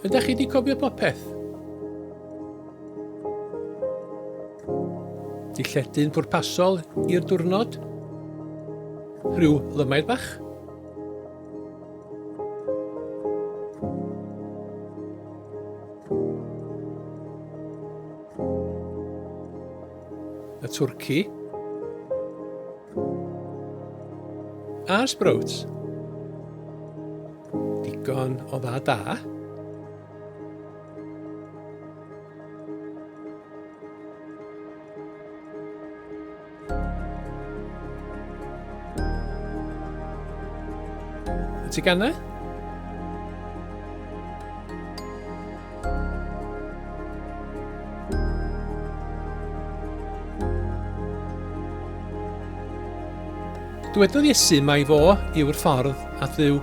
Ydych chi wedi cofio popeth? Dilledyn pwrpasol i'r diwrnod? Rhyw lymaid bach? Y twrci. A'r sbrowts. Digon o dda da. Y teganau? Dywedodd Iesu mai fo yw'r ffordd at Dduw,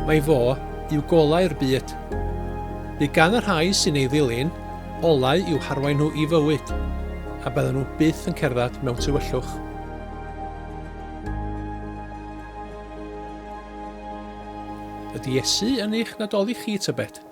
mai fo yw golau'r byd. Bydd gan y rhai sy'n ei ddilyn olau i'w harwain nhw i fywyd, a byddan nhw byth yn cerdded mewn tywyllwch. Ydy Iesu yn eich Nadolig chi, tybed?